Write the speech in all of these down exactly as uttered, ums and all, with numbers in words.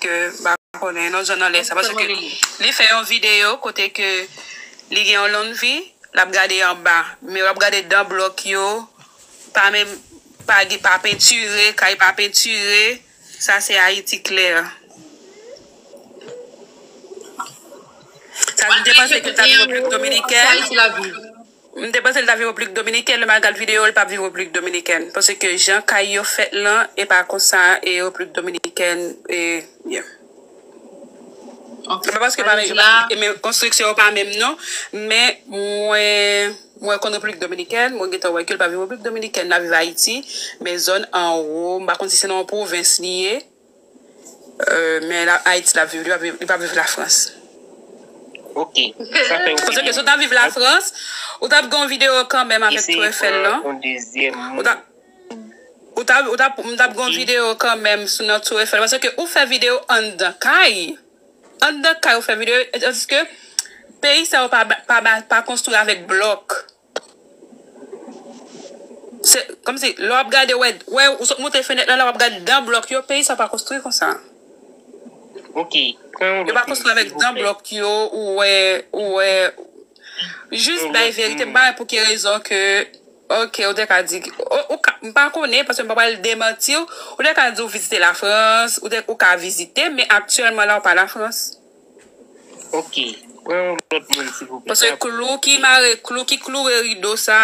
ke, m pa konnen, nan zòn anlè sa, paske li fè yon videyo kote ke li gen yon lonn vi, l ap gade anba, men w ap gade dan blòk yo, pa menm, pa gen, pa pentire, kay pa pentire, sa se Ayiti klè. Sa, m te panse ke l t ap viv Repiblik Dominikèn. M te panse l t ap viv Repiblik Dominikèn, lè m al gad videyo l, l p ap viv Repiblik Dominikèn. Paske jan kay yo fèt lan, e pa konsa, e Repiblik Dominikèn, e, yeah. Se pa paske pa menm, e men konstriksyon yo pa menm non, men mwen, mwen konn Repiblik Dominikèn, mwen gentan wè ke l pa viv Repiblik Dominikèn, l ap viv Ayiti, men zòn anwo, m pa konn si se nan yon pwovens li ye, euh, men la, Ayiti l ap viv, li pa viv, li pa viv Lafrans. Ok, sa fè yon... Paske si w t ap viv Lafrans, ou t ap gen yon videyo kanmenm avèk Tour Eiffel lan. Ou t ap Ou t ap, ou t ap, m t ap gen yon videyo kanmenm sou nan Tour Eiffel, paske ou fè videyo anndan kay. Anndan kay ou fè videyo, tandiske peyi sa yo pa, pa, pa, pa konstwi avèk blòk. Se kòmsi, lè w ap gade, wè, wè, ou sot moute fenèt lan, lè w ap gade dan blòk yo, peyi sa yo pa konstwi konsa. Ok. Yo pa konstwi avèk dan blòk yo, ou wè, ou wè, jis bay verite, m pa wè pou ki rezon ke Ok, ou te ka di, ou, ou ka, m pa konnen, paske m pa pral demanti w. Ou te ka di w vizite Lafrans, ou te, ou ka vizite, men aktyèlman la, ou pa Lafrans. Ok, pran yon lòt moun, silvouplè. Paske klou ki mare, klou ki kloure rido sa,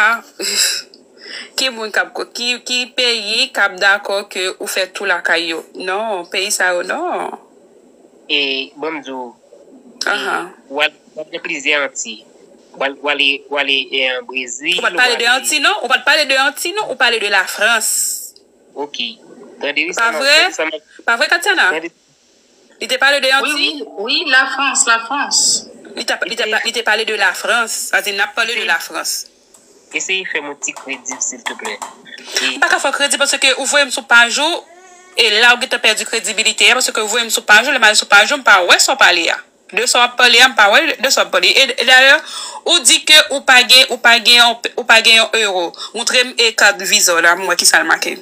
ki moun k ap, ki, ki peyi k ap dakò ke ou fè tou lakay yo? Non, peyi sa yo, non. E, ban m di w, e, w al, w al nan plizyè Anti. W al, w ale, w ale, e, an Brezil, w ale... Ou pa t pale de Anti, non? Ou pa t pale de Anti, non? Ou pale de Lafrans. Ok. Tande wi, sa m ap, tande sa m ap... Pa vre, Katiana? Li te pale de Anti? Wi, wi, wi, Lafrans, Lafrans. Li te, li te, li te pale de Lafrans. Sa di, n ap pale de Lafrans. Eseye fè m yon ti kredib, silvouplè. M pa ka fè w kredib paske ou voye m sou paj ou, e la ou gentan pèdi kredibilite a, paske ou voye m sou paj ou, lè m al sou paj ou, m pa wè sa w pale a. De sa w ap pale a, m pa wè de sa w ap pale. E, e dayè, ou di ke ou pa gen, ou pa gen yon, ou pa gen yon euro. Montre m e kat viza w la, m wè ki sa l make.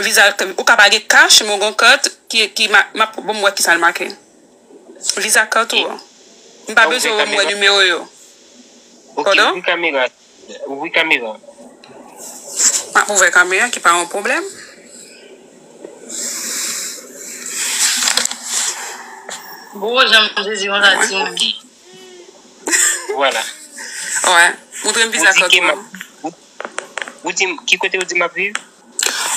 Viza, ou ka pa gen kach, men w gen yon kat ki, ki ma, m ap, bon, m wè ki sa l make. Viza kat ou an. M pa bezwen wè, m wè nimewo yo. Ok, ouvri kamera. Ouvri kamera. M ap ouvè kamera, ki pa yon pwoblèm. Gwo jan m sezi konsa, timoun. Vwala. Wè. Montre m viza kat ou an. Ou di m, ki kote ou di m ap viv?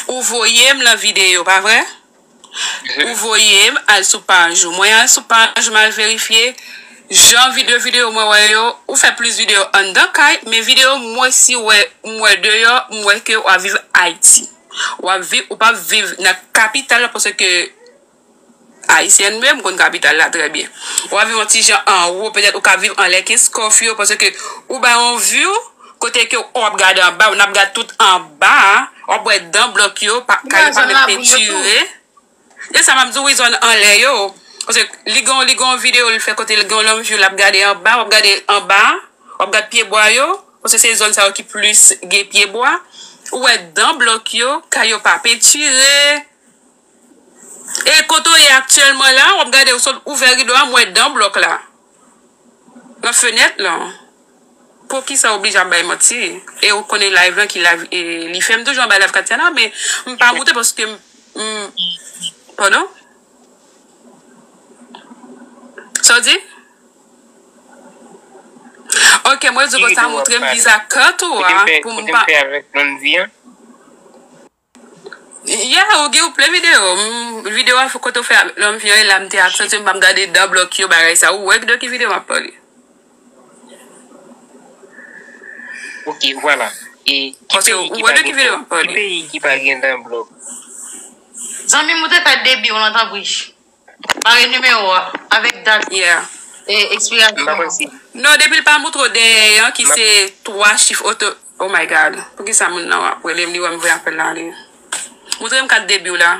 Ou voye m nan videyo, pa vre? Ou voye m al sou paj ou. Mwen al sou paj ou, m al verifye jan vide-, videyo mwen wè yo. Ou fè plis videyo anndan kay, men videyo m wè si wè, m wè deyò, m wè ke w ap viv Ayiti. W ap viv, ou p ap viv nan kapital la, paske ayisyèn mwen, m konn kapital la trè byen. W ap viv yon ti jan anwo, petèt ou ka viv anlè kenskòf yo, paske ou bay yon view, kote ke w ap gade anba, w ap gade tout anba, w ap wè dan blòk yo, pa, kay yo pa menm pentire. E sa m ap di w, wi, zòn anlè yo. Paske li gen, li gen yon videyo li fè kote li gen yon lòm view, l ap gade anba, w ap gade anba, w ap gade pyebwa yo. Paske se zòn sa yo ki plis gen pyebwa. Ou wè dan blòk yo, kay yo pa pentire. E kote w ye aktyèlman la, w ap gade, w sot ouvè rido a, m wè dan blòk la. Nan fenèt lan. Poukisa w oblije ap bay manti? E ou konnen live lan ki live, e, li fè m toujou anba live Katiana, men m pa moute paske m, m, pardon? Sa w di? Ok, mwen di konsa, montre m viza kat ou a pou m pa. Yeah, ou gen yon plen videyo. M, videyo a kote w fè lòm vyen la, m te aksantye, m pa m gade dan blòk yo, bagay sa. Ou wè de ki videyo m ap pale. Ok, vwala. E ki peyi ki pa gen, ki peyi ki pa gen dan blòk? Zanmi m, ou te ka debi w lan, tanpri. Mare nimewo a, avèk dat, e, ekspirasyon an. Non, depi l pa montre w dèyè an, ki se twa chif oto-, oh my God. Poukisa moun nan ap rele m, li wè m voye apèl la ale? Montre m kat debi w la.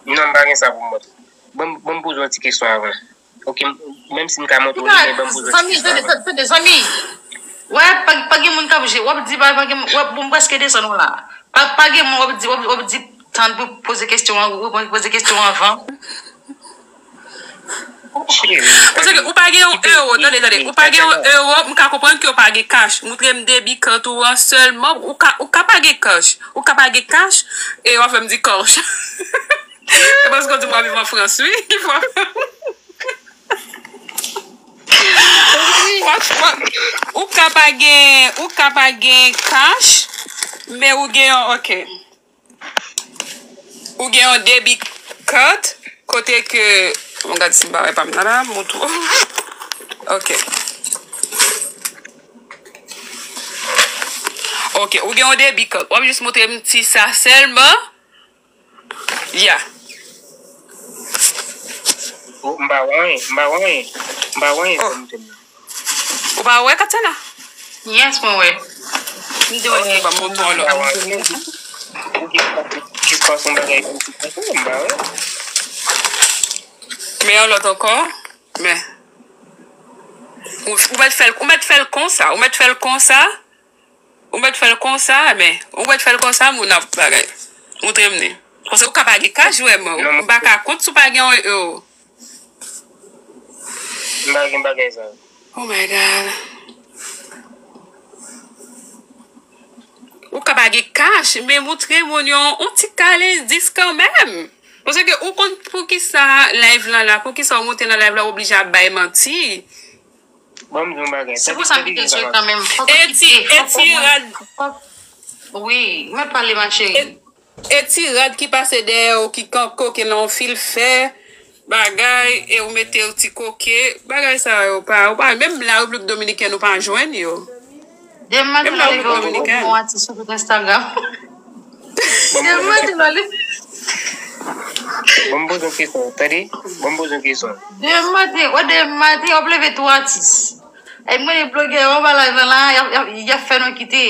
Non, m pa gen sa pou m montre. Ban m, ban m poze yon ti kesyon avan. Ok, m, menm si m ka montre w li, men ban m poze yon ti kesyon avan. Zanmi, tande, tande, zanmi. Wè, pa, pa gen moun k ap je-, w ap di, pa, pa gen, w ap, bon, m prèske desann ou la. Pa, pa gen moun w ap di, w ap, w ap di, tann pou poze kesyon an, ou reponn poze kesyon anvan. Paske ou pa gen yon euro, tande, tande, ou pa gen yon euro, m ka konprann ke w pa gen cash. Moutre m debit card ou an sèlman, ou ka, ou ka pa gen cash. Ou ka pa gen cash, e w ap fè m di cash. E paske w di m w ap viv an Frans, wi. Franchman, ou ka pa gen, ou ka pa gen cash, men ou gen yon, ok. Ou gen yon debit card, kote ke, mwen gad si bagay pa m nan la, moutre. Ok. Ok, ou gen yon debit card. W ap jis moutre m ti sa sèlman. Ya. Oh, m pa wè anyen, m pa wè anyen, m pa wè anyen. Oh. Ou pa wè Katana? Yes, mwen wè. M te wè. Ok, ban m moutre w lòt. Ou gen jis pas yon bagay pou ti pase, m pa wè. Men yon lòt ankò. Men. Ou, ou mèt fè l, ou mèt fè l konsa, ou mèt fè l konsa. Ou mèt fè l konsa, men. Ou mèt fè l konsa, moun ap bagay. Moutre m li. Paske ou ka pa gen cash vrèman. Ou pa ka kont si w pa gen yon euro. M pa gen bagay sa. Oh my God. Ou ka pa gen cash, men moutre moun yo yon ti kal endis kanmenm. Paske ou konn poukisa live lan la, poukisa ou monte nan live la, ou oblije ap bay manti. Ban m di yon bagay. Se pou sa m kite l sou ekran menm. Fòk ou kite, fòk ou mwen. Wi, mwen pale ma chérie. E ti rad ki pase dèyè w ki kanko ke nan yon fil fè bagay e ou mete yon ti koke bagay sa yo pa ou pa menm la Repiblik Dominikèn ou pa jwenn yo. Demen maten nan leve ou pou yon atis sou tout Instagram. Demen maten nan leve. Ban m poze yon kesyon, tande? Ban m poze yon kesyon. Demen maten, wè demen maten w ap leve tou atis. E mwen de blogè yo anba live la, y ap, y ap, y ap fè nou kite.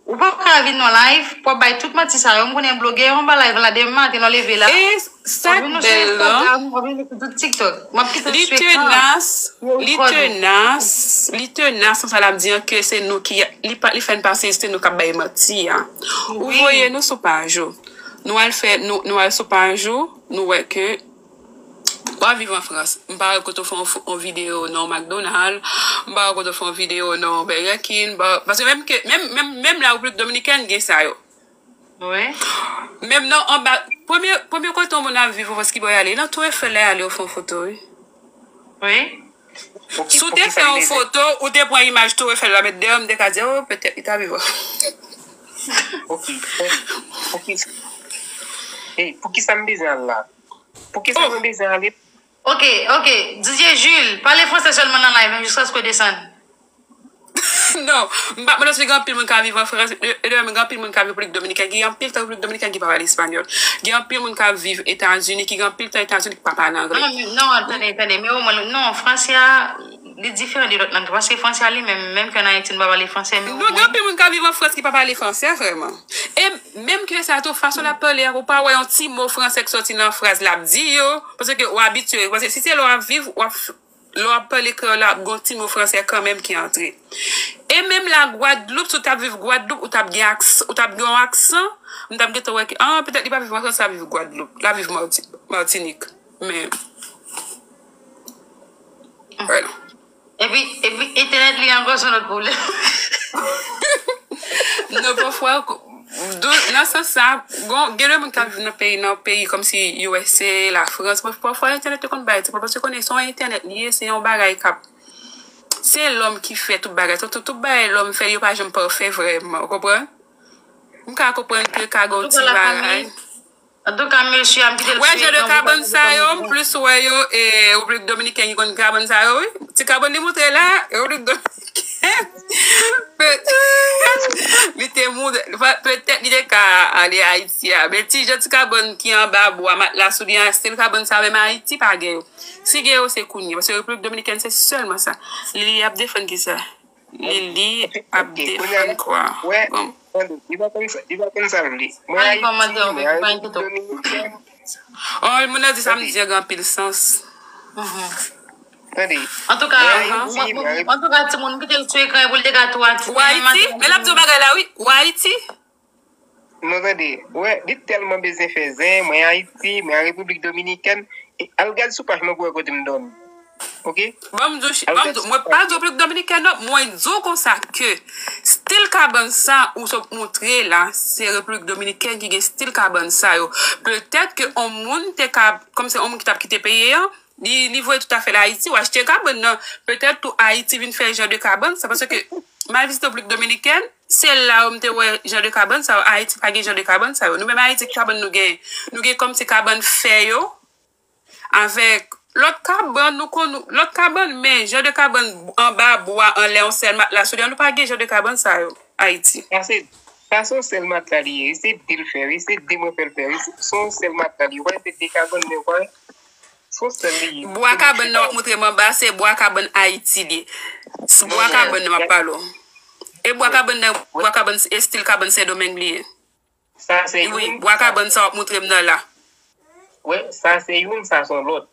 Ou pa ka vin nan live pou w ap bay tout manti sa yo. M konnen blogè yo anba live la demen maten lè w leve la. E sa k bèl lan. W ap vin sou Instagram, w ap vin sou tout TikTok. M ap kite l sou ekran. Li tenas, li tenas, li tenas nan sa l ap di an ke se nou ki, li pa, li fè n pase se nou k ap bay manti a. Ou voye nou sou paj ou. Nou al fè, nou, nou al sou paj ou, nou wè ke W ap viv an Frans. M pa wè kote w fè yon videyo nan yon McDonald. M pa wè kote w fè yon videyo nan yon Burger King. Paske menm ke, menm, menm, menm la Repiblik Dominikèn gen sa yo. Wi. Menm nan anba, premye, premye kote yon moun ap viv an Frans ki bò y ale? Nan Tour Eiffel la y ale yo fè yon foto, wi. Wi. Si w te fè yon foto, ou te pran imaj Tour Eiffel la met dèyè w, m te ka di, oh, petèt li ta viv an. Ok, poukisa, poukisa m bezwen al la? Poukisa mwen bezwen ale? Ok, ok. DJ Jules, pale franse sèlman nan live, men jiskaske w desann. Non, m pa mande si gen anpil moun k ap viv an Frans, e dayè gen anpil moun k ap viv Repiblik Dominikèn, gen anpil tan Repiblik Dominikèn ki pa pale espanyòl. Gen anpil moun k ap viv Etazini, ki gen anpil tan Etazini ki pa pale anglè. Non, non, tande, tande, men omwen, non, franse a, li diferan de lòt lang, paske franse a li menm, menm ke an Ayiti nou pa pale franse, men omwen. Non, gen anpil moun k ap viv an Frans ki pa pale franse, vrèman. E Menm ke sa tou, fason l ap pale a, ou pa wè yon ti mo franse k sòti nan fraz l ap di yo, paske w abitye, paske si se lè w ap viv, w ap, lè w ap pale kreyòl la, ap gen yon ti mo franse kanmenm ki antre. E menm la Gwadloup, si w t ap viv Gwadloup, ou t ap gen aks, ou t ap gen yon aksan, m t ap gentan wè ke, ah, petèt li pa viv an Frans, l ap viv Gwadloup, l ap viv Mati-, Matinik. Men, Epi, epi entènèt li ankò se yon lòt pwoblèm. Non, pafwa, nan sans sa, gen de moun k ap viv nan peyi, nan peyi kòmsi U S A, Lafrans, pafwa entènèt yo konn bay ti pwoblèm, paske konnen se yon entènèt li ye, se yon bagay k ap, se lòm ki fè tout bagay, tout, tout bagay lòm fè, yo pa janm pafè vrèman, ou konprann? M ka konprann ke ka gen yon ti bagay. Antouka, mesye a, m kite l sou ekran pou w pa di sa. Wè, jan de kabann sa yo, m plis wè yo e Repiblik Dominikèn ki konn kabann sa yo, wi. Ti kabann li moutre la, Repiblik Dominikèn. Petèt li te moutre, petèt li te ka ale Ayiti a. Men ti jan ti kabann ki anba bwa, matla sou li an, estil kabann sa menm Ayiti pa gen yo. Si gen yo, se kounye a. Paske Repiblik Dominikèn, se sèlman sa. Li ap defann kisa? Lili ap defann kwa? Bon. Li pa konn sa, li pa konn sa l vle. Mwen Ayiti, mwen Repiblik Dominikèn. Oh, moun nan di sa m di an gen anpil sans. Antouka, antouka, timoun, kite l sou ekran pou l te ka tou Ayiti. Ou Ayiti? Men l ap di yon bagay la, wi. Ou Ayiti? Non, tande, wè, li tèlman bezwen fè zen, mwen Ayiti, mwen an Repiblik Dominikèn, e al gad sou paj mwen pou wè kote m dòmi. Oke? Ban m di w, ban m di w, mwen pa di w Repiblik Dominikèn non, mwen di w konsa ke stil kabann sa ou sot moutre la, se Repiblik Dominikèn ki gen stil kabann sa yo. Petèt ke on moun te ka, kòm se on moun ki t ap kite peyi an, li, li voye tout afè l Ayiti, ou achte kabann nan. Petèt tou Ayiti vin fè jan de kabann sa, paske m al vizite Repiblik Dominikèn, se la yo m te wè jan de kabann sa yo. Ayiti pa gen jan de kabann sa yo. Nou menm Ayiti, ki kabann nou gen? Nou gen kòm se kabann fè yo, avèk lòt kabann, nou konn lòt kabann, men jan de kabann anba bwa, anlè yon sèl matla sou li an, nou pa gen jan de kabann sa yo, Ayiti. Sa se, sa se yon sèl matla li ye, wi, se de l fè, wi, se de mwen fè l fè, wi, se, se yon sèl matla li ye, ou pa wè se de kabann, men ou pa wè, se yon sèl li ye. Bwa kabann nan w ap montre m anba, se bwa kabann Ayiti li ye. Se bwa kabann nan m ap pale w. E bwa kabann nan, bwa kabann, estil kabann Sendomeng li ye. Sa se youn. Wi, bwa kabann sa w ap moutre m nan la. Wi, sa se youn, sa se yon lòt.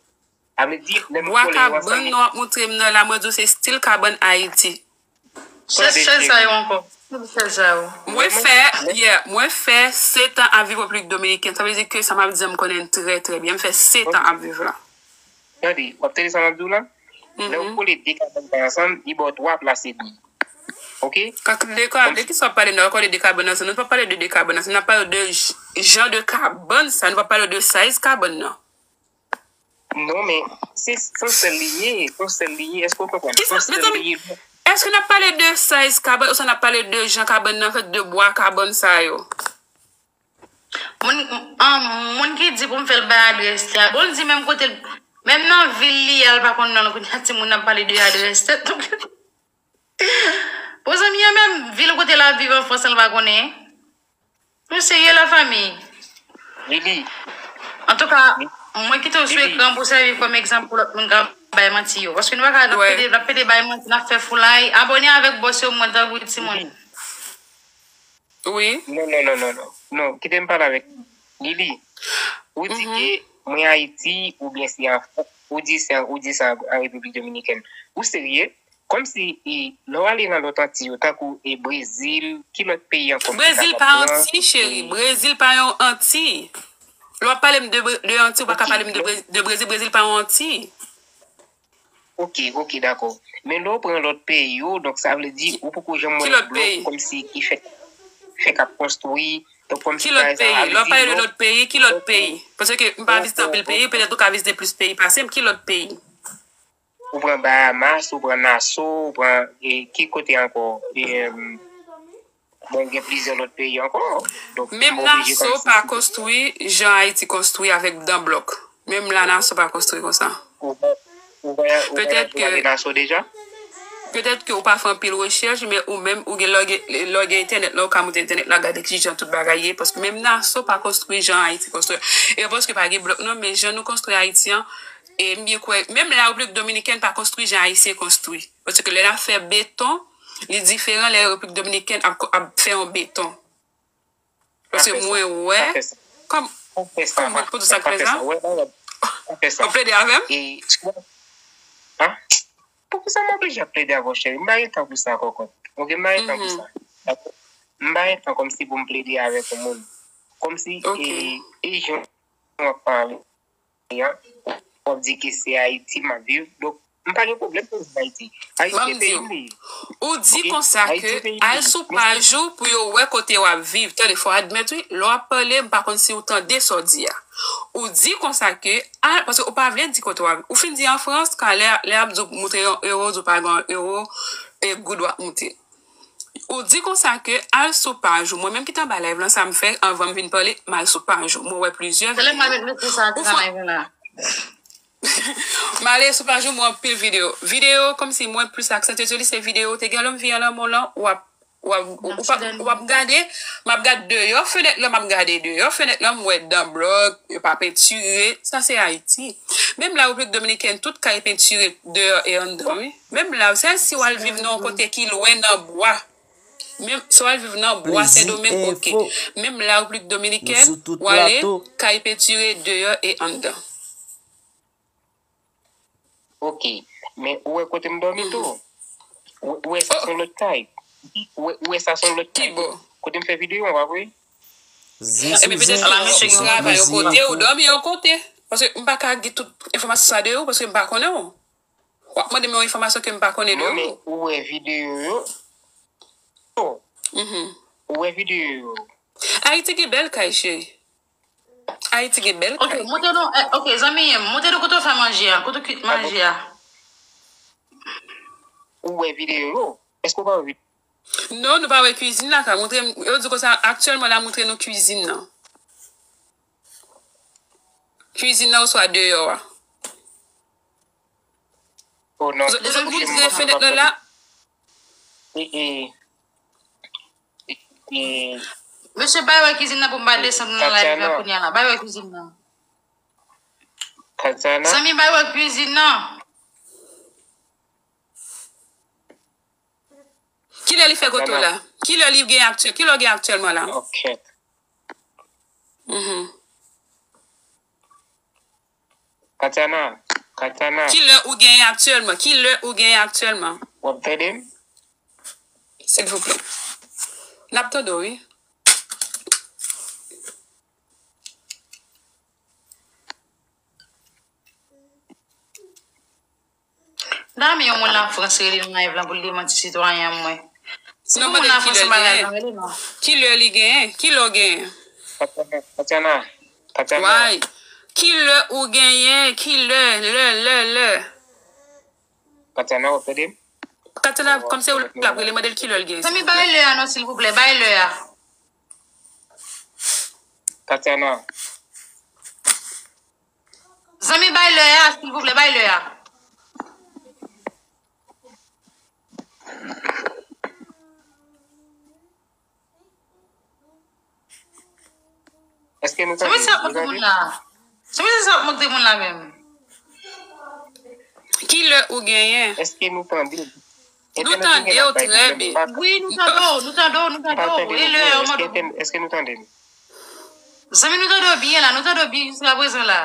Sa vle di, lè nou kole yo ansanm. Bwa kabann nan w ap moutre m nan la, mwen di w se stil kabann Ayiti. Chèz, chèz sa yo ankò. Chèz sa yo. Mwen fè, yeah, mwen fè sèt an ap viv Repiblik Dominikèn. Sa vle di ke sa m ap di a m konnen l trè, trè byen. M fè sèt an ap viv la. Tande, w ap tande sa m ap di w la? Lè w kole de kabann sa ansanm, li ba w twa plas edmi. Oke? Kaka de ka, de kisa w ap pale nan, w kole de kabann ansanm? Nou pa pale de de kabann ansanm, n ap pale de j- jan de kabann sa, nou pa pale de size kabann nan. Non, men se se yon sèl li ye, se yon sèl li ye, èske w konprann? Se yon sèl li ye. Èske n ap pale de size kabann, oswa n ap pale de jan kabann nan fèt, de bwa kabann sa yo? Moun, an, moun ki di pou m fè l bay adrès li a, bon, l di menm kote l, menm nan vil li ye a, l pa konn non l. Kounye a timoun ap pale de adrès tèt. Bon, zanmi an, menm vil kote l ap viv an Frans lan, l pa konnen. Nou serye, lafanmi? Lili. Antouka, mwen kite w sou ekran pou sèvi kòm egzanp pou lòt moun k ap bay manti yo. Paske nou pa ka, n ap pede, n ap pede bay manti, n ap fè foulay. Abòne avèk bòs yo, mwen tankou timoun. Wi. Non, non, non, non, non. Non, kite m pale avèk Lili. Ou di ke mwen Ayiti oubyen se an Frans, ou di sa, ou di sa an Repiblik Dominikèn. Ou serye? Kòmsi e, lè w ale nan lòt Antiy yo, tankou e Brezil, ki lòt peyi ankò ki kapab pran? Brezil pa Antiy, cheri. Brezil pa yon Antiy. Lè w ap pale m de, de Antiy, ou pa ka pale m de, de Brezil. Brezil pa yon Antiy. Ok, ok, dakò. Men lè w pran lòt peyi yo, donk sa vle di ou poko janm wè yon blòk kòmsi ki fèk fèk ap konstwi. Donk kòmsi bagay sa a vle di lè w. Ki lòt peyi? Ki lòt peyi? Paske m pa vizite anpil peyi, petèt ou ka vizite plis peyi pase m. Ki lòt peyi? Ou pran Bahamas, ou pran Nassau, ou pran e, ki kote ankò? E, bon, gen plizyè lòt peyi ankò. Donk, m oblije kòmsi. Menm Nassau pa konstwi jan Ayiti konstwi avèk dan blòk. Menm la Nassau pa konstwi konsa. Ou wè, ou wè, ou wè, ou wè Nassau deja? Petèt ke ou pa fè anpil rechèch, men ou menm, ou gen lè w gen, lè w gen entènèt la, ou ka moute entènèt la, gade kijan tout bagay ye, paske menm Nassau pa konstwi jan Ayiti konstwi. E paske pa gen blòk non, men jan nou konstwi Ayiti an, e m byen kwè, menm la Repiblik Dominikèn pa konstwi jan Ayisyen konstwi. Paske lè n ap fè beton, li diferan lè Repiblik Dominikèn ap, ap fè yon beton. Paske mwen wè, kòm, kòm mwen pou di sa k fè sa. Ou plede avè m? Poukisa m oblije ap plede avè w, cheri? M pa gen tan pou sa, kòkòt. Ok, m pa gen tan pou sa. M pa gen tan kòmsi pou m plede avèk yon moun. Kòmsi, e, e jan w ap pale. An, w ap di ke se Ayiti m ap viv. Donk, m pa gen pwoblèm pou m viv Ayiti. Ayiti se peyi m li ye. Ou di konsa ke al sou paj ou pou yo wè kote w ap viv. Tande, fò w admèt wi, lè w ap pale, m pa konn si w tande sa w di a. Ou di konsa ke, al, paske ou pa vle di kote w ap viv. Ou fin di an Frans, ka lè, lè y ap di w moutre yon ewo, di w pa gen yon ewo, e goud w ap moute. Ou di konsa ke al sou paj ou. Mwen menm ki t anba live lan, sa m fè anvan m vin pale, m al sou paj ou. Mwen wè plizyè videyo. Ou fè, m ale sou paj ou, m wè anpil videyo. Videyo, kòmsi mwen plis aksantye sou li, se videyo, te gen lòm vi an lanmou lan, w ap, w ap, w ap, w ap gade, m ap gade deyò fenèt lan, m ap gade deyò fenèt lan, m wè dan blòk, yo pa pentire. Sa se Ayiti. Menm la Repiblik Dominikèn, tout kay pentire deyò e anndan, wi. Menm la, se si w al viv nan yon kote ki lwen nan bwa. Menm si w al viv nan bwa Sendomeng, ok. Menm la Repiblik Dominikèn, w ale, kay pentire deyò e anndan. Ok. Men ou wè kote m dòmi tou? Ou wè sa se yon lòt kay? Ou wè, ou wè sa se yon lòt kay? Kote m fè videyo an, w ap wè? Zen sou zen. Ala mesye gen travay yon kote, ou dòmi yon kote. Paske m pa ka gen tout enfòmasyon sa de ou, paske m pa konnen w. W ap mande m yon enfòmasyon ke m pa konnen de ou. Ou wè videyo yo. Ou wè videyo yo. Ayiti gen bèl kay, cheri. Ayiti gen bèl kay. Ok, montre nou, eh, ok, zanmi m, montre nou kote w fè manje a, kote w kuit manje a. Ou wè videyo yo. Èske w pa wè videyo? Non, nou pa wè kwizin la, ka montre m, yo di konsa, aktyèlman la, montre nou kwizin nan. Kwizin nan oswa deyò a. Oh non. Zot, zot montre fenèt lan la. E, e, e, e. Mesye, bay wè kwizin nan pou m pa desann nan live la kounye a la. Bay wè kwizin nan. Tatiana. Zanmi, bay wè kwizin nan. Kilè li fè kote w la? Kilè li gen aktyè-, kilè w gen aktyèlman la? Ok. Mhm. Katiana, Katiana. Kilè ou genyen aktyèlman? Kilè ou genyen aktyèlman? W ap tande m? Silvouplè. N ap tande w, wi. Dami, yon moun Lafrans rele nan live lan pou l demanti sitwayen an mwen. Si yon moun Lafrans yon bagay lan, rele non. Kilè li genyen? Kilè w genyen? Katiana, Katiana, Katiana. Why? Kilè ou genyen? Kilè, lè, lè, lè. Katiana, w ap tande m? Katiana, kòmsi ou l ap rele, mande l kilè l genyen, silvouplè. Zanmi, bay lè a non, silvouplè, bay lè a. Katiana. Zanmi, bay lè a, silvouplè, bay lè a. Èske nou tande? Sa misye ap montre moun la? Sa misye ap montre moun la menm? Kilè ou genyen? Èske nou tande? Nou tande w trè byen. Wi, nou tande w, nou tande w, nou tande w. E lè a, mande w. Èske nou tande m? Zanmi, nou tande w byen la, nou tande w byen jiskaprezan la.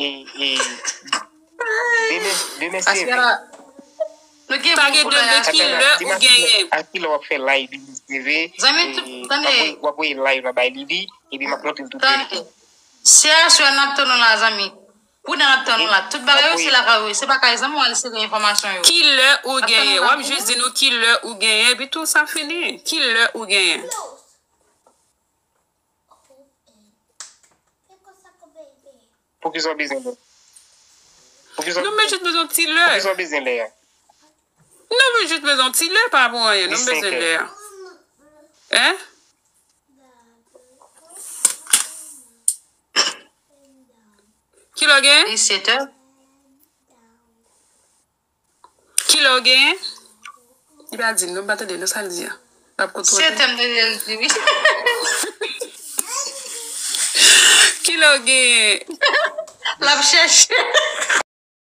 E, e, demen, demen se lè. Pa gen de kilè ou genyen. A kilè w ap fè live, demen se lè. Zanmi, tande. W ap voye live la bay Lili, epi m ap montre l tout verite. Se aswè n ap tann ou la, zanmi. Kounye a n ap tann ou la. Tout bagay yo se lakay ou ye. Se pa kay zanmi w al sere enfòmasyon yo. Kilè ou genyen? W ap jis di nou kilè ou genyen, epi tou sa fini. Kilè ou genyen? Poukisa w bezwen lè? Poukisa... Non, m jis bezwen ti lè. Poukisa w bezwen lè a? Non, m jis bezwen ti lè, pa pou anyen. Non, m bezwen lè a. Hein? Kilè w gen? Li sèt è. Kilè w genyen? Li pa di l non, m pa tande non sa l di a. L ap kontwole. Se tèm de l di wi. Kilè w genyen? L ap chèche.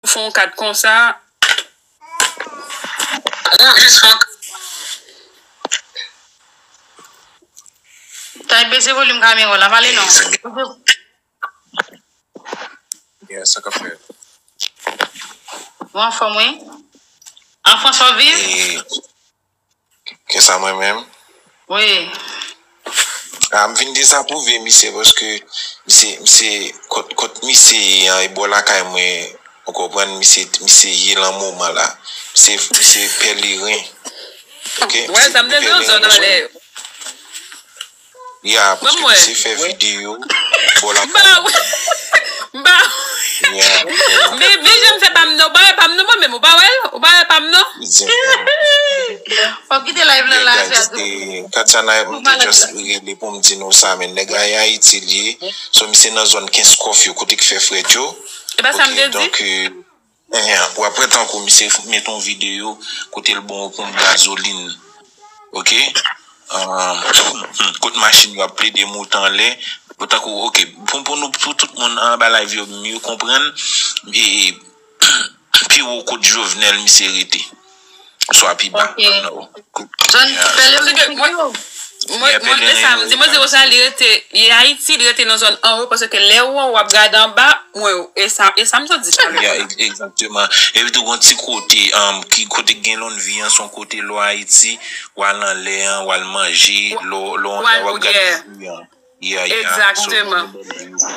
Ou fè yon kat konsa. Ou jis fè yon... Tay beze volim kamera w la, pale non. Yeah, sa k ap fèt? Ou anfòm, wi. An Frans w ap viv? E, kisa mwen menm? Wi. A, m vin dezapwouve misye paske misye, misye, kot, kot misye ye an, e bò lakay mwen, ou konprann, misye, misye ye lan moman la. Misye, misye pèleren. Ok? Wè, sa m te di w, zòn anlè yo. Ya, paske misye fè videyo bò lakay. M pa wè. M pa wè. Men, men jan m fè pa m nan, ou pa wè pa m nan mwen menm, ou pa wè l? Ou pa wè pa m nan? Fòk kite live lan la, Katiana, m te just rele pou m di nou sa, men nèg la e Ayiti l ye. So, misye nan zòn kenz kòf yo, kote k fè frèt yo. E pa sa m te di? Donk, Enhen, w ap wè tankou misye met yon videyo kote l bon yon ponp gazolin. Ok? Ahn, kot machin yo ap plede moute anlè. Tankou, ok, pou, pou nou, pou tout moun anba live yo mye konprann, e, pi wo kot Jovenel misye rete. Oswa pi ba. Ok. Zòn pèleren yo. Mwen, mwen, e sa m di, mwen di Rosalie rete, li Ayiti, li rete nan zòn anwo, paske lè ou anwo, w ap gade anba, mwen, e sa, e sa m sot di talè. Yeah, ex- exactement. Epi tou, gon ti kote, um, ki kote gen lòn vi an, se yon kote lò Ayiti, w al anlè an, w al manje, lò, lò, w al, w ap gade vi an. Yeah, yeah. So, exactement.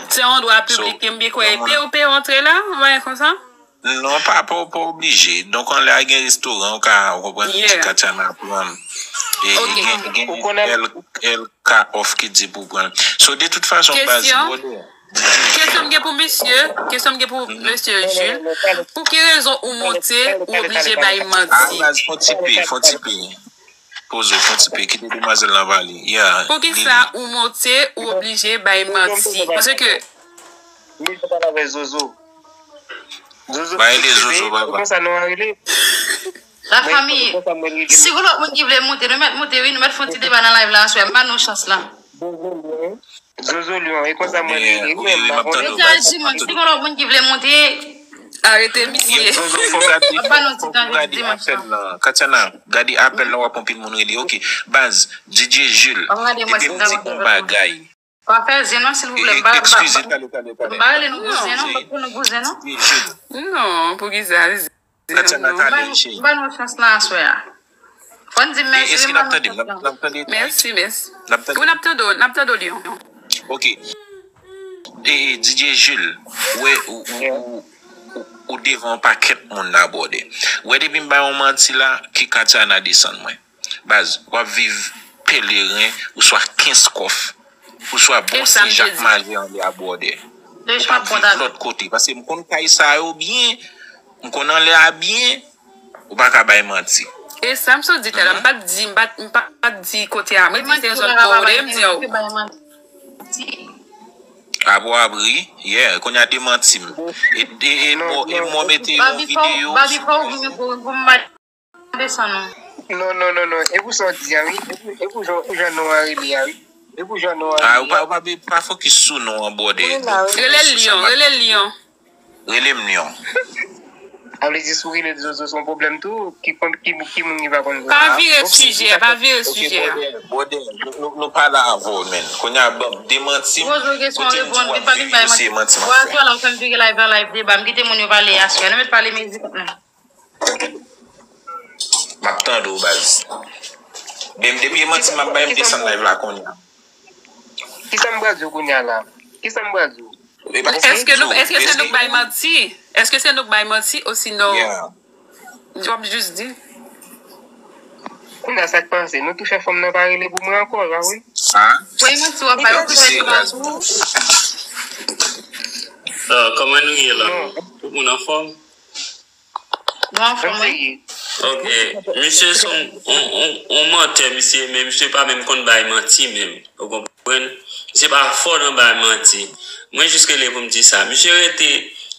Se yon dwa piblik, m byen kwè, e pe, ou pe rantre la, yon bagay konsa? Non, pa, pa, pa oblije. Donk, anlè a gen restoran, ou ka, ou konprann, yeah, Katiana pran. E, e gen, gen L, L K off ki di pou pran. So, de tout fason, baz, brother. Kesyon m gen pou mesye, kesyon m gen pou mesye Jules. Pou ki rezon ou monte, ou oblije bay manti? Ah, baz, fon ti pe, fon ti pe. Poze w, fon ti pe, kite demwazèl lan pale. Yeah, Lili. Poukisa ou monte, ou oblije bay manti? Paske Lili pale avè Zozo. Zozo, ba rele Zozo, papa. Konsa nou an rele. Lafanmi, si gon lòt moun ki vle monte, nou mèt monte, wi, nou mèt fè yon ti deba nan live la aswè, m ba nou chans la. Zozo Lyon, e konsa mwen rele, wi, men m pa konnen. Mesye Ajiman, si gon lòt moun ki vle monte, arete misye. Zozo, fò gade, fò gade apèl lan. Katiana, gade apèl lan, w ap anpil moun rele. Ok, baz, D J Jules, epi m di yon bagay. Pa fè zen non, silvouplè. M pa, m pa, eskize, talè, talè, talè. M pa rele nou bouzen non, m pa pou nou bouzen non. Non, poukisa? Katiana, talè, cheri. M ba nou chans lan aswè a. Fò n di mèsi, wi, m ba nou chans lan. Mèsi, mèsi. Wi, n ap tande w, n ap tande w, Lyon. Ok. E, D J Jules, wè, ou, ou, ou, ou, ou devan yon pakèt moun la, brother. Wè, depi m ba yon manti la, ki Katiana desann mwen. Baz, w ap viv Pelerin, oswa Kenskòf, oswa Bon Sen Jak Maje anlè a, brother. Ou p ap viv lòt kote. Paske m konn kay sa yo byen, m konn anlè a byen, ou pa ka bay manti. E sa m sot di talè, m pa t di, m pa, m pa t di kote a, mwen di se zòn anwo, m di anwo. Apre w ap ri, yeah, kounye a demanti m. E, e, e, mwen mete yon videyo sou Facebook. Desann non. Non, non, non, non. E pou sa w di a, wi. E pou, e pou jan, jan non an rele a, wi. E pou jan non an rele a. Ah, ou pa, ou pa, pa fokis sou non an, brother. Rele l Lyon, rele l Lyon. Rele m Lyon. A vle di si w rele l Zozo se yon pwoblèm tou, ki, ki, ki moun ki pa konn Zozo a? Pa vire sijè, pa vire sijè. Ok, brother, brother, nou, nou, nou pale avè w, men. Kounye a, ban m demanti m, kote m di w ap viv yo, se manti m ap fè. Vwazwen la, ou fè m vire live an live deba, m kite moun yo pale aswè. Nou mèt pale mizik, non. M ap tande w, baz. Depi, depi e manti m ap bay, m desann live la kounye a. Kisa m pral di w kounye a la? Kisa m pral di w? Èske nou, èske se nou k bay manti? Èske se nou k bay manti osinon w ap jis di? Kounye a sa k pase? Nou tou fè fanm nan pa rele pou mwen ankò la, wi. Sa? Bay manti w ap bay, ou tou fè fanm nan. Ah, kòman nou ye la? Tout moun anfòm? Nou anfòm, wi. Ok. Misye se yon, yon, yon, yon mantè, misye, men misye pa menm konn bay manti menm. Ou konprann? Misye pa fò nan bay manti. Mwen jis rele pou m di sa. Misye rete,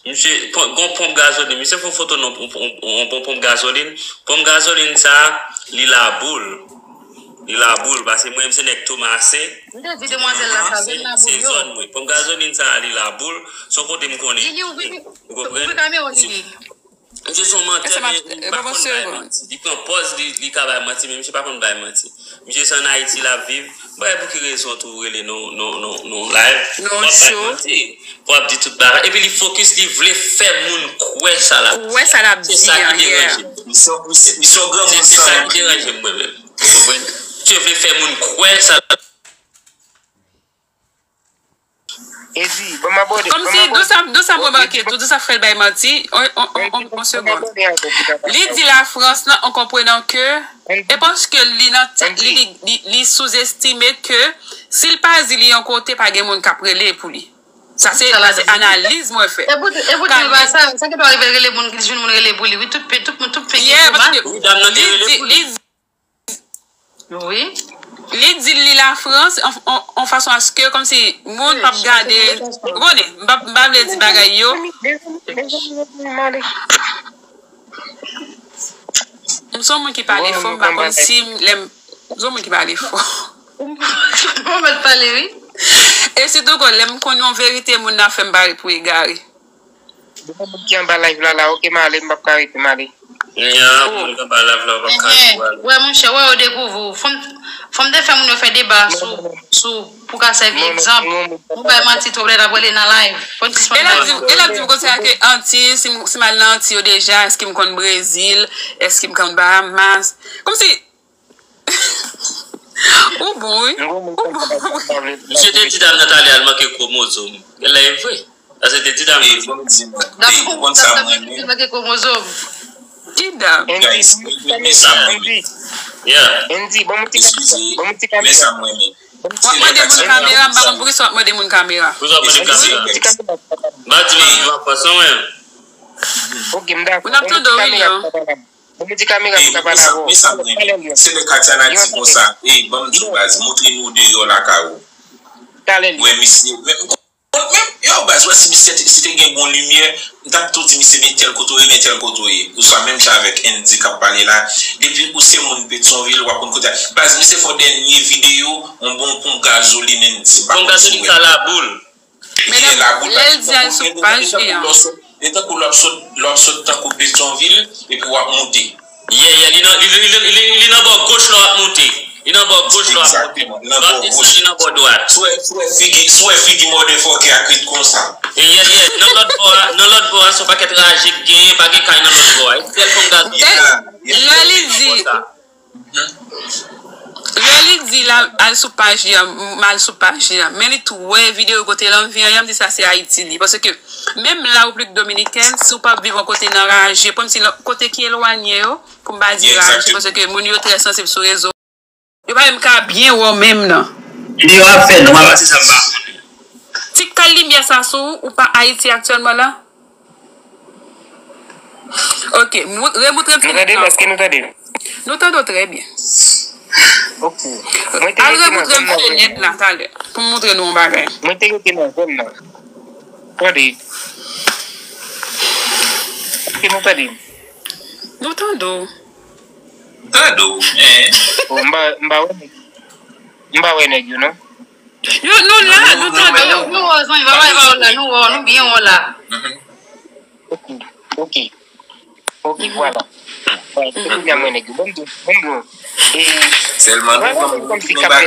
misye, pon- gon ponp gazolin. Misye fè yon foto nan yon, yon, yon, yon bon ponp gazolin. Ponp gazolin sa, li laboul. Li laboul, paske mwen menm se nèg Tomasen. M te di demwazèl la sa, se laboul yo. Se zòn mwen. Ponp gazolin sa, li laboul. Se yon kote m konnen. Lili, ouvri, ouvri kamera w, Lili. Misye se yon mantè, men li pa konn bay manti. Li pran pòz li, li ka bay manti, men misye pa konn bay manti. Misye se ann Ayiti l ap viv. M pa wè pou ki rezon tou ou rele nou, nou, nou, nou live. W ap bay manti. W ap di tout bagay. Epi li fokis, li vle fè moun kwè sa l ap di. Kwè sa l ap di an, yeah. Se sa ki deranje m. Misye, misye, misye yon granmoun. Se sa ki deranje m, mwen menm. Ou konprann? Misye vle fè moun kwè sa l ap Edi, ban m abòde. Kòmsi, dou sa, dou sa m remake tou, dou sa fè l bay manti. On, on, on, on, on segonn. Li di Lafrans lan, an konprenan ke, e paske li nan tèt li, li, li, li souzestime ke si l pa di li yon kote, pa gen moun k ap rele pou li. Sa se, sa se analiz mwen fè. E pou, e pou di l pa sa, sa ki pa rive rele moun, jwenn moun rele pou li, wi, tout pe-, tout moun, tout peyi. Yeah, paske li di, li Wi. Li di li Lafrans an, an, an fason aske kòmsi moun p ap gade. Ou konnen, m p ap, m pa vle di bagay yo. M se yon moun ki pale fò, m pa konn si m, lè m, m se yon moun ki pale fò. Ou mèt pale, wi. E sitou kon lè m konn yon verite, moun nan fè m pare pou egare. Depi moun ki anba live la, la, ok, m ale, m p ap ka rete, m ale. Nya, moun k anba live la, w p ap ka di w ale. Wè, monchè, wè, yo dekouvri w. Fò m, fò m te fè moun yo fè deba sou, sou, pou ka sèvi egzanp. Nou bay manti twòp lè n ap rele nan live. Fò n sispann bay manti. E l ap di m konsa ke Anti, si m, si m al nan Anti yo deja, èske m konn Brezil, èske m konn Bahamas? Kòmsi, ou bon, wi. Ou bon, wi. Misye te di dam nan talè a l manke kwomozòm. Genlè e vre. Paske te di dam nan. Ey, bon, di mwen. Ey, ou konn sa mwen menm. Manke kwomozòm. Ki dam? Guys, men, men, men sa mwen menm. Yeah. Andy, ban m ti kamera. Ban m ti kamera. Men sa mwen menm. W ap mande moun kamera, m pa konn poukisa w ap mande moun kamera. Poukisa w ap mande kamera? M pa di m ap viv an Frans non, mwen. Ok, m dakò. Moun ap tande w, wi, Lyon. Bon, m di kamera pou ta pale avè w. Men sa m renmen. Se lè Katiana di konsa, ey, ban m di w baz, montre nou deyò lakay ou. Talè li. Wè, misye, men, men, yo, baz, wè, si misye te, si te gen bon limyè, m t ap tou di misye, men tèl kote w ye, men tèl kote w ye. Ouswa menm jan avèk Andy k ap pale la, depi ou se moun Petyonvil, w ap konn kote a. Baz, misye fè yon dènye videyo, yon bon ponp gazolin, Andy, m pa konn si w wè. Ponp gazolin sa Laboul. Men lè, lè l di al sou paj li an. E tankou lè w ap sot, lè w ap sot tankou Petyonvil, epi w ap moute. Yeah, yeah, li nan, li, li, li, li, li nan bò goch lè w ap moute. Li nan bò goch lè w ap moute. Egzakteman, nan bò goch. Li nan bò dwat. Si w wè, si w wè figi, si w wè figi motherfucker a k ret konsa. E yeah, yeah, nan lòt bò a, nan lòt bò a, se yon pakèt raje k genyen, pa gen kay nan lòt bò a. E sèl fòm gaz. Yeah, yeah. Lè li di, Lè li di l al sou paj li an, m al sou paj li an, men li tou wè videyo kote l anvi an, m di sa se Ayiti li. Paske menm la Repiblik Dominikèn, si w p ap viv yon kote nan raje, kòmsi kote ki elwanye yo, pou m pa di raje, paske moun yo trè sansib sou rezo. Yo pa menm ka byen wè w menm nan. Videyo ap fè nwa pase sa m pa konnen. Ti kal limyè sa sou ou, ou pa Ayiti aktyèlman la? Ok, mou-, remoutre m fenèt la ankò. Nou tande m? Èske nou tande m? Nou tande w trè byen. Ok. Al remoutre m fenèt la talè pou m moutre nou yon bagay. Mwen te rete nan zòn nan. Tande. Èske nou tande m? Nou tande w. Tande w, men. Oh, m pa, m pa wè nèg. M pa wè nèg yo, non. Yo, nou la, nou tande w. Nou wè w, zanmi, pa bay ba w la, nou wè w, nou byen wè w la. Ok, ok. Ok, vwala. Vwala, se kounye a m wè nèg yo. Ban m di w, ban m di w. E, sèlman nou vwala moun kòmsi k ap fè,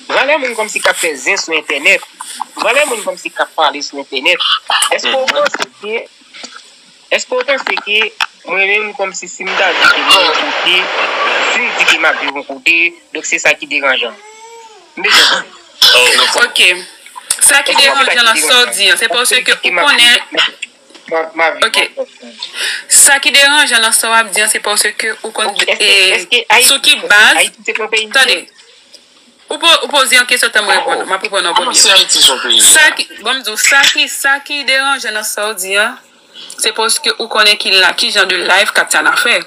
vwala moun kòmsi k ap fè zen sou entènèt. Vwala moun kòmsi k ap pale sou entènèt. Èske w panse ke Èske w panse ke mwen menm kòmsi si m ta di ke m nan yon kote, si m di ke m ap viv yon kote, donk se sa ki deranjan m? M bezwen konnen. Ok. Sa ki deranjan nan sa w di an, se paske ou konnen. Ok. Sa ki deranjan nan sa w ap di an, se paske ou konn, e, sou ki baz. Tande. Ou po-, ou poze yon kesyon, tan m reponn ou. M ap reponn ou an premye. Kòman si Ayiti se yon peyi? Sa ki, bon, m di w, sa ki, sa ki deranjan nan sa w di an, se paske ou konnen ki la, ki jan de live Katiana fè.